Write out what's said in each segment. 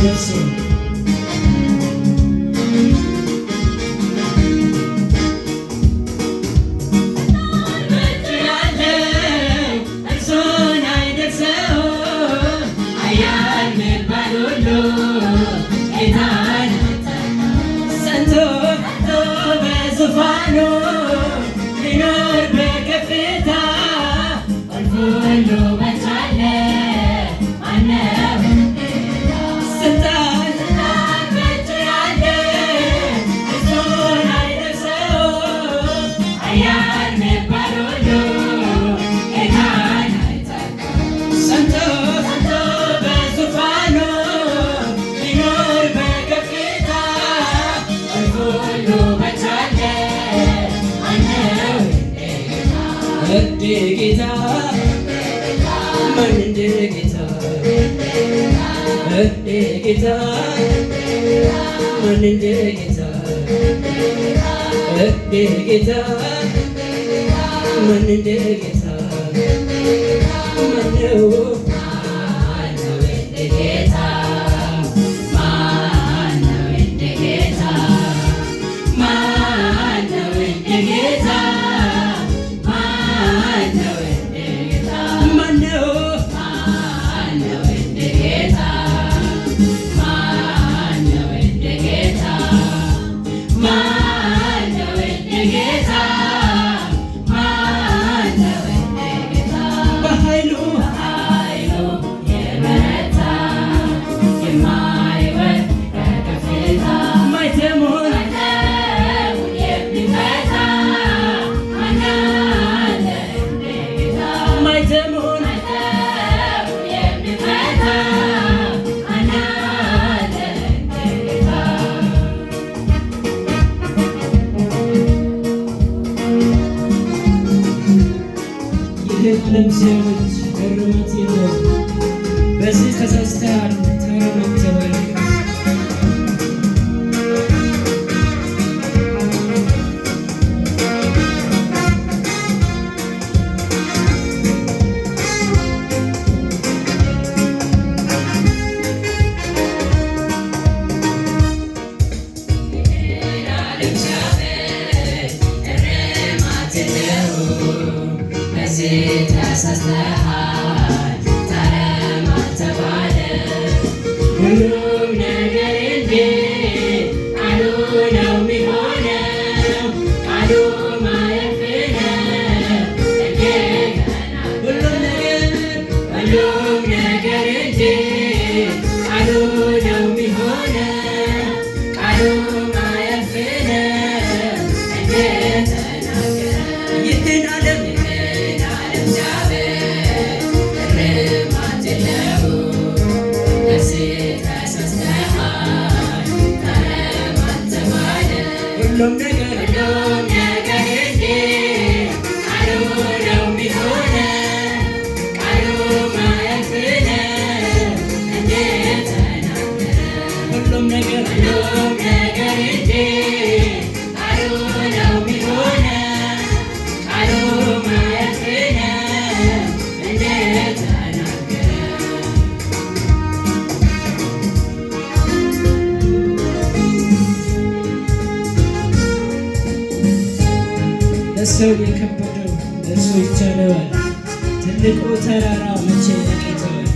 አይደርስም። እርሱን አይደርሰውም ኃያል የሚባል ሁሉ ጌታን ጸንቶ በዙፋኑ ሊኖር በከፍታ ሁሉ በቻለ ማነው ስልጣን በእጁ ያለ እርሱን አይደርሰውም ኃያል የሚባል ሁሉ ጌታን ጸንቶ በዙፋኑ ሊኖር በከፍታ ሁሉ በቻለ ማነው እንደ ጌታ? ማን እንደ ጌታ? እንደ ጌታ ማን እንደ ጌታ? እንደ ጌታ ማን እንደ ጌታ? ማነው? ማነው እንደ ጌታ? ማነው እንደ ጌታ? ማነው እንደ ጌታ? ማነው እንደ ጌታ? ማነው? ማነው እንደ ጌታ? ማነው እንደ ጌታ? ማነው እንደ ጌታ? ማነው እንደ ጌታ? በኃይሉ ኃይሉ የበረታ የማይወድቅ ከከፍታ ማኅተሙን ማኅተሙን የሚፈታ ማን አለ እንደ ጌታ? ማኅተሙን ማኅተሙን የሚፈታ ማን አለ እንደ ጌታ? ይህን ዓለም ሲያዩት እርማት የለውም። በዚህ ተሳስተሃል ታረም ተባለ። እርማት የለውም። በዚህ ተሳስተሃል ታረም አልተባለ። ሁሉም ነገር እንደ ቃሉ ነው የሚሆነው፣ ቃሉ ማያልፍ ነው እንደገና ሁሉም ነገር ሁሉም ነገር እንደ ቃሉ ነው የሚሆነው፣ ቃሉ ማያልፍ ነው እንደተናገረ። ይህን ዓለም ይህን ዓለም ሲያበጅ እርማት የለውም። በዚህ ተሳስተሃል ታረም አልተባለ። ሁሉም ነገር ሁሉም ነገር እንደ ቃሉ ነው የሚሆነው፣ ቃሉ ማያልፍ ነው እንደተናገረ። ሁሉም ነገር ሁሉም ነገር እንደ ቃሉ ነው የሚሆነው፣ ቃሉ ማያልፍ ነው እንደተናገረ። ለሰው የከበደው ለእርሱ ይቻለዋል። ትልቁ ተራራ መቼ ያቅተዋል?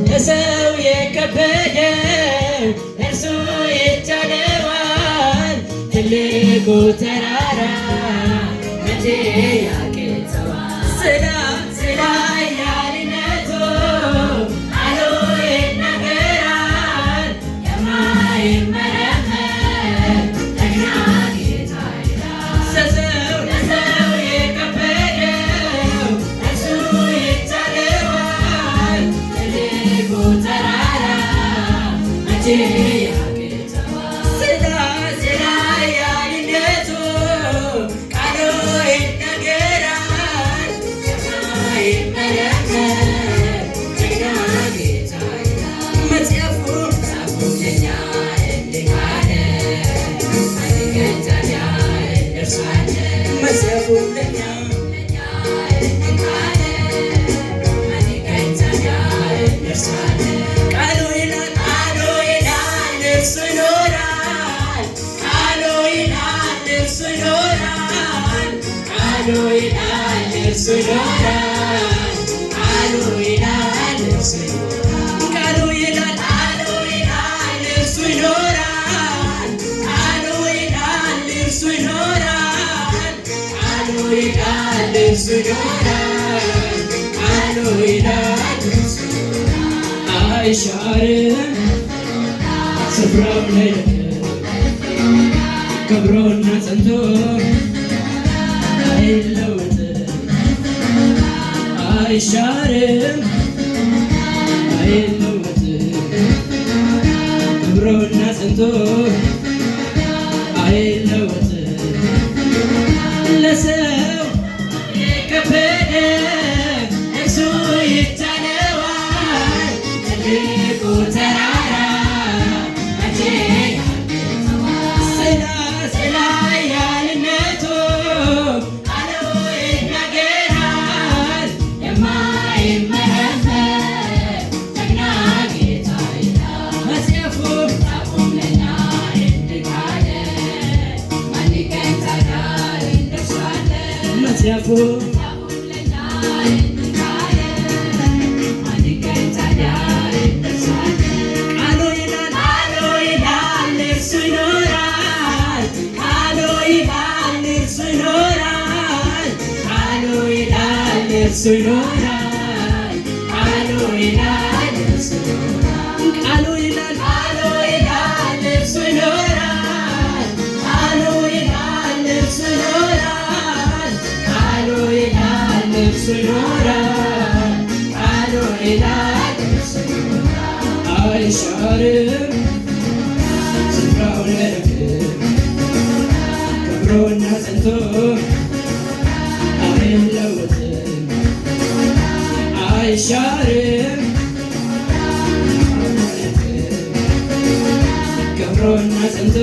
ለሰው የከበደው እርሱ ይቻለዋል። ትልቁ ተራራ መቼ ያቅተዋል? ስለ ኃያልነቱ ቃሉ ይናገራል። የማይመረመር ጀግና ጌታ ይላል። ለሰው የከበደው እርሱ ይቻለዋል። ትልቁ ተራራ መቼ ያቅተዋል? ስለ ኃያልነቱ ቃሉ ይናገራል። ለኛ ቃሉ ይላል፣ ቃሉ ይላል እርሱ ይኖራል። ቃሉ ይላል እርሱ ይኖራል። ቃሉ ይላል እርሱ ይኖራል። ቃሉ ይላል እርሱ ይኖራል። ቃሉ ይላል፣ ቃሉ ይላል እርሱ ይኖራል። ቃሉ ይላል እርሱ ይኖራል። ቃሉ ይላል እርሱ ይኖራል። ቃሉ ይላል እርሱ አይሻርም፣ ስፍራውን አይለቅም፣ ከብሮና ጸንቶ አይለወጥም፣ አይሻርም፣ አይለወጥም፣ ከብሮና ጸንቶ አይለወጥም። ለሰው የከበደ እርሱ ይቻለዋል። ትልቁ ተራራ መቼ ስለ ኃያልነቱ ቃሉ ይናገራል። የማይመረመር ጀግና ጌታ ይላል መጽሐፉ። ለኛ እንዲህ ካለ ማን ይገኝ ታዲያ እንደርሱ አለ? መጽሐፉ ለኛ እንዲህ ካለ ማን ይገኝ ታዲያ እንደርሱ አለ? ቃሉ ይላል፣ ቃሉ ይላል እርሱ ይኖራል። ቃሉ ይላል እርሱ ይኖራል። ቃሉ ይላል እርሱ ይኖራል። ቃሉ ይላል እርሱ ይኖራል። ቃሉ ይላል፣ ቃሉ ይላል እርሱ ይኖራል። ቃሉ ይላል እርሱ ይኖራል። ቃሉ ይላል እርሱ ይኖራል። ቃሉ ይላል እርሱ ይኖራል። አይሻርም፣ ስፍራውን አይለቅም፣ ከብሮና ጸንቶ አይለወጥም፣ አይሻርም፣ ከብሮና ጸንቶ።